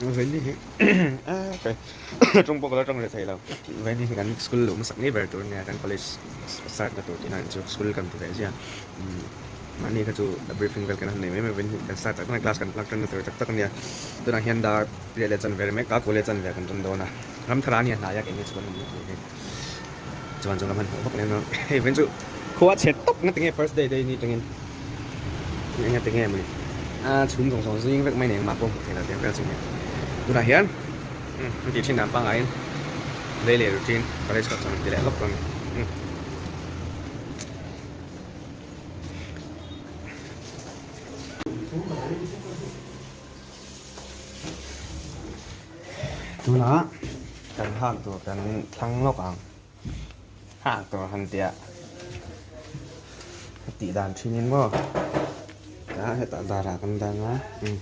Veni hi tawng pawh ka la tawng leh thei lo. Veni hi kan school luh hmasak ngei ber tur a nia, kan college start na tur tihna chu school kan ti ve zia. Mahni kha chu briefing vel kan han nei mai mai, veni hi kan start tak tak a class kan lak tan na tur tak tak a nia. Tunah hian dar pariat leh chanve ri mek a, college chanve kan tan dawn a. Ramthara a nia hnai a keini chu kan awm mek a ni. Chuan chu ka hmanhmawh vak lem lo. Hei vawiin chu khua chhe tawp nga tinge first day day ni tangin eng nga tinge mawni a chhum zawng zawng zing vek mai nen engmah pawh hmuh theih loh tiang vel chu nia. Tunah hian an tih thin dan pangaiin daily routine college kawt chuan an ti leh lawk a ni. Tunah kan hak tur kan thlang lawk ang, hak tur han tia ka tih dan thin in maw ta hetah darah kan dang a umm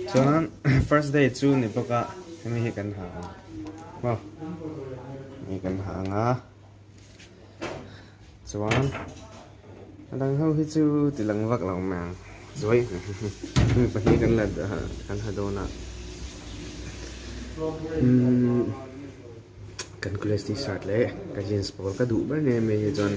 chuan first day chu ni bawk a hemi hi kan ha ang maw hemi kan ha ang a chuan. A dang ho hi chu ti lang vak lo mai ang zuai hemi pahnih kan la kan ha dawn a umm kan college tshirt leh ka jeans pawl ka duh ber nia hemi hi chuan.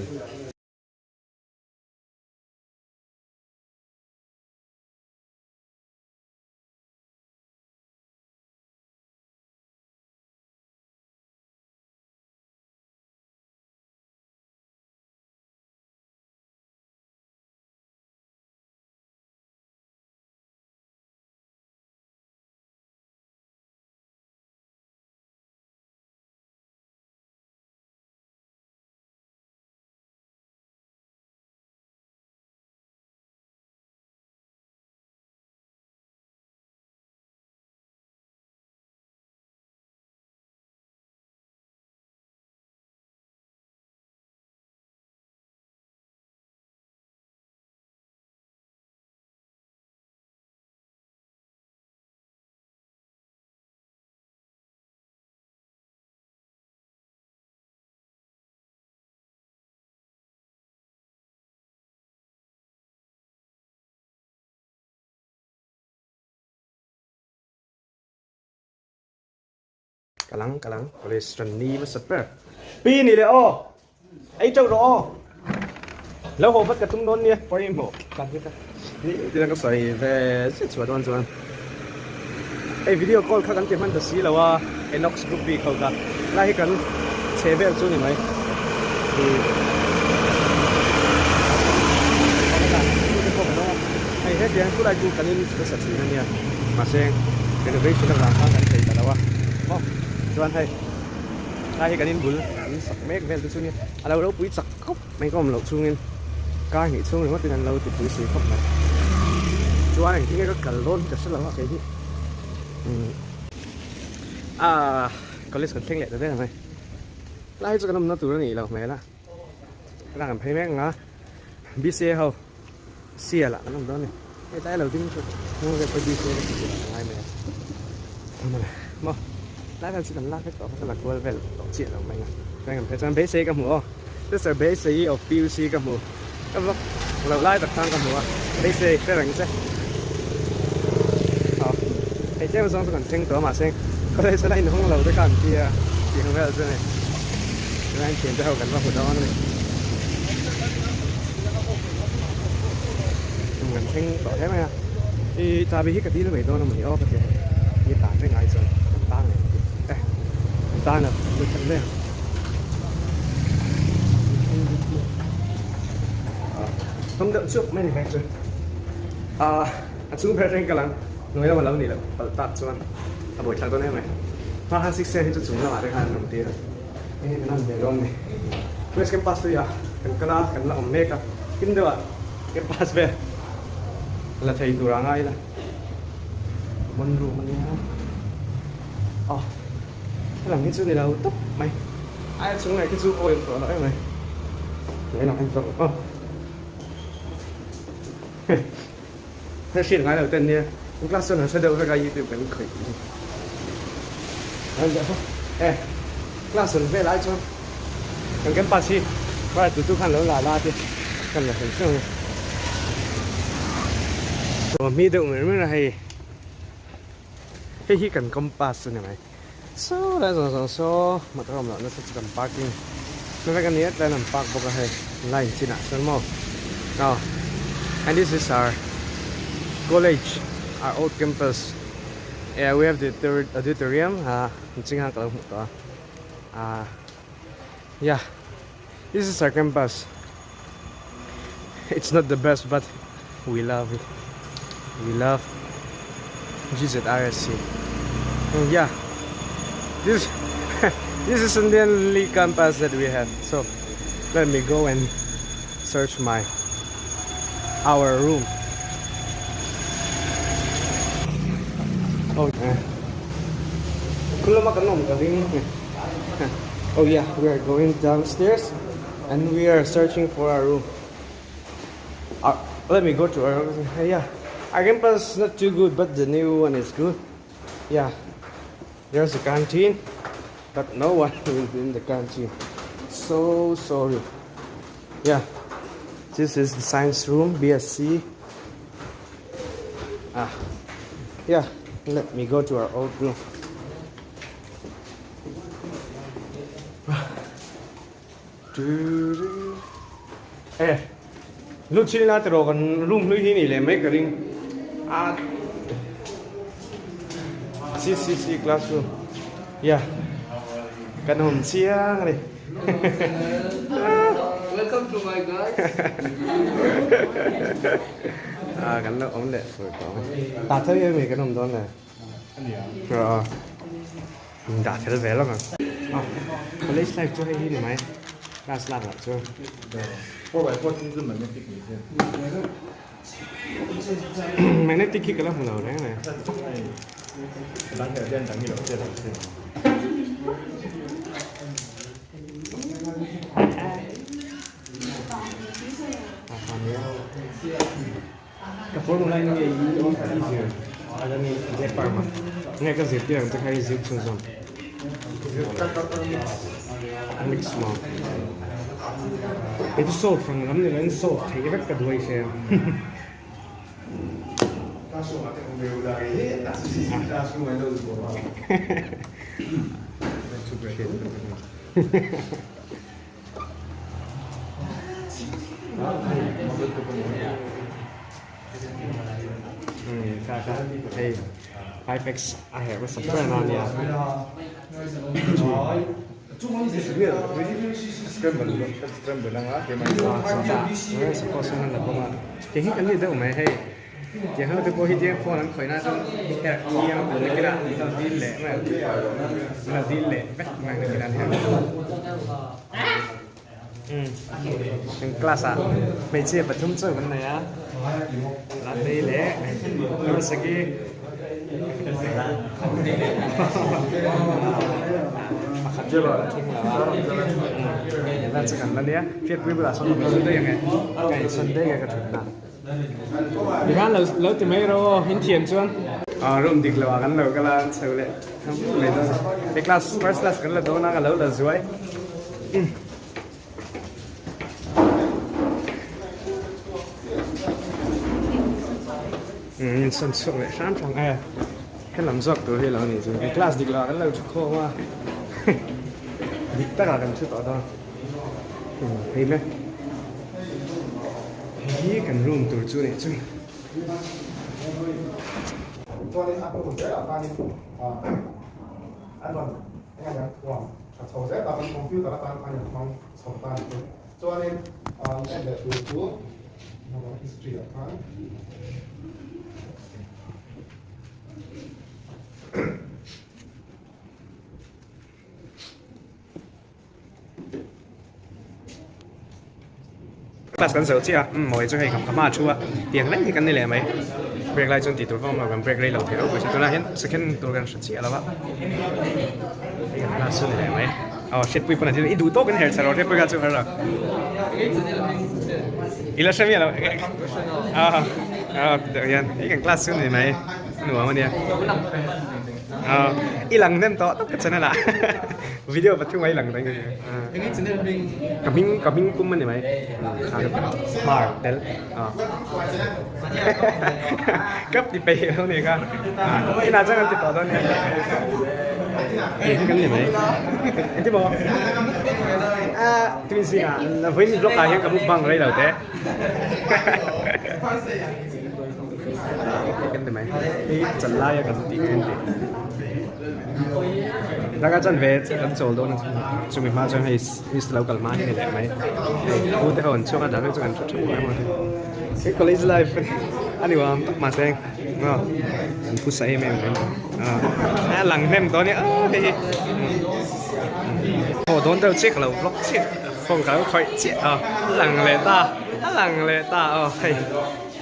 Kalang kalang college ran ni hmasa ber. Pi ni le aw ei teuh rawh aw lo haw vat ka tum dawn nia pawimawh tak hi ka ni tina ka sawi ve zet chhuah dawn chuan hei video call kha kan ti hman ta si lo a Enox group bik ho kha lai hi kan chhe vel chu ni mai hei hetiang chu lai chu kan in hmasa thin a nia mahse renovation avang khan kan thei ta lo a maw chuan hei lai hi kan in bul an sak mek vel te chu nia a lo ropui chak khawp mai ka awm loh chungin kar hnih chhung ringawt in an lo tipui si khawp mai chuan engtin nge ka kal dawn hi ka hre lo a kei hi ah college kan thleng leh ta vel mai lai hi chu kan awmna tur a nih loh hmel a la kan phei mek ang a B_C_A ho Sial ah kan awm dawn a ni. Hei tlai lo ding chu hnung vel pawh BCA te tih a ngai mai a. Maw tlai vel chu kan lak vek tawh kha ka la kual vel tawh chiah lo mai a. Tlai kan phei chuan Beisei ka hmu aw. Sister Beisei of PUC ka hmu. Ka vlog loh lai tak khan ka hmu a. Beisei hre reng che. Aw hei tlem zawng chu kan thleng tawh a mahse college a la inhawng lo te kha an tia tih ang vel chu a ni. Tunah hian thiante ho kan va hmu dawn a ni. Kan thleng tawh hle mai a, i chahbi hi ka dil mai dawn a mawni aw ka ti a, ni tan reng ai chuan kan tan ngei ang e, kan tan a lut khat mai ang. Thawm deuh chuk mai ni mai chu a chung ber reng ka lang hnuai lamah lo nih loh palh tak chuan a buaithlak dawn em mai. Hma khan six sen hi chu chung lamah te khan an awm tir a. Hei kan han ve dawn ni. West campus tui ah kan kal a, kan la awm mek a. Tin deuh ah campus vel la thei tur ah ngai ila. One room a nia. Aw helam hi chu ni lo tawp mai. Aia chung leh khi chu awi awm tawh lo em mai. Lei lang en zawk aw. Hei hriat ngai lo ten nia kan class chuan han hre deuh vek a youtube kan khawih tih hi e class rawn vel ai chuan kan campus hi prior tu tu khan lo la la te kan la hre hreuh a ni mi deuh mer mer a hei. Hei hi kan compass chu ni mai. Saw lai zawng zawng saw motor awm loh nasa chu kan parking na vek a ni a tlaiin an park bawk a hei line chinah chuan maw aw and this is our college our old campus yeah we have the auditorium ah ching khan ka lo hmuh tawh a ah yeah this is our campus it's not the best but we love it we love G_Z_R_S_C yeah this this is the only campus that we have so let me go and search my our room oh khulama kan awm ka ring oh yeah we are going downstairs and we are searching for our room uh, let me go to our room yeah our campus is not too good but the new one is good yeah there's a canteen but no one will be in the canteen so sorry yeah this is the science room BSc ah yeah let me go to our old room E lut chin ila tiraw kan room hlui hi ni leh mai ka ring a CCC classroom yeah kan awm chiang a ni Welcome to my guys a kan lo awm leh fur tawh ang tah tho hi ami kan awm dawn le a dah fel ve lawk ang college life chu hei hi ni mai class lak lah chu magnetic hi ka la hmu lo reng reng Ka formula in nge i zir ala ni zir parma nge ka zirtir ang che kha i zir chhunzawm mix maw kei chu solve ang lam ni loin solve theih vek ka duai hle Hei 5x a herh hmasa ber a nia. Tiang hi kan ni deuh mai hei. Tiang ho te pawh hi tiang phone an khawih na chuan herh chiang a pawh nakin ah an lo dil leh mai ang an lo dil leh vek mai ang nakin ah an herh. Kan class ah hmeichhia pathum chauh kan nei a Latei leh Ruasaki pakhat erawh a thleng lo a vel chu kan la nia hriatpui bulah sawn ka sawn daih ang e ka insawn daih a ka thutna tikhan lo lo ti mai rawh aw in thiam chuan room dik lo ah kan lo kal a an chho leh mai dawn a he class first class kan la dawn a ka lo la zuai. Umm sawn chhuak leh hram hram e helam zawk tur hi a lo ni chu class dik loh ah kan lo thu khawm a dik takah kan thu tawh dawn hei le hei hi kan room tur chu a nih chu. Tha chho zel tak an computer atan khan in hmang chho ta ni chu. Chuanin an en leh tur chu history ah khan Class kan zo chiah a, umm mawi chu hei ka hma a thu a, tiang reng hi kan ni leh mai. Break lai chuan tih tur vang kan break rei lo thei ropui si tunah hian second tur kan hre chiah lo a, hei kan class chu ni leh mai. Aw hriatpui pawn a thil i duh tawk in her chhe rawh hriatpui kha chu her lo. I la hre miah lo. Aw aw ti deuh hian hei kan class chu ni mai. A nuam a nia. I lang hnem tawh tak ka channel ah video pathum ah i lang reng a nia. Ka hming ka hming pum a ni mai. Hmar tel. Kap ti peih lo ni kha. Inah chuan kan ti tawh dawn nia. Hei hi kan ni mai. Engti maw? Twin zingah vawiin vlog ah hian ka mukbang rei lo te. Kan ti mai. Hei chal laia kan tih kan ti. Danga chuan ve kan chawl dawn a chumi hma chuan hei miss lo kal hma hi ni leh mai. Hei u te ho an chhuak a dang chu kan thu theuh mai maw. Hei college life a ni awm tak mahse maw an phusa em em reng a lang hnem dawn e aw hei hi. Haw dawn deuh chiah ka lo vlog chiah phone ka lo khawih chiah a lang leh ta a lang leh ta aw hei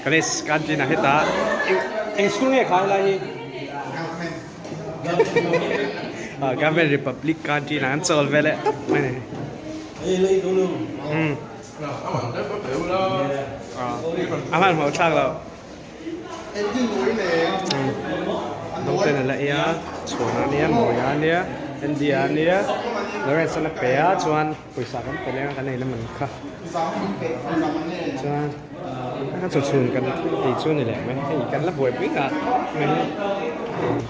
college canteen ah heta eng eng school nge kha helai hi Government Republic canteen ah an chawl ve leh tawp mai a ni umm a hmanhmawh thlak loh. Naute a la ei a chhuan a nia mawia a nia Andy a nia Lawrence a la pe a chuan pawisa kan pe leng a kan ei lam ang kha chuan a chawchhun kan ei chu a ni leh mai hei kan la buaipui ngah mai.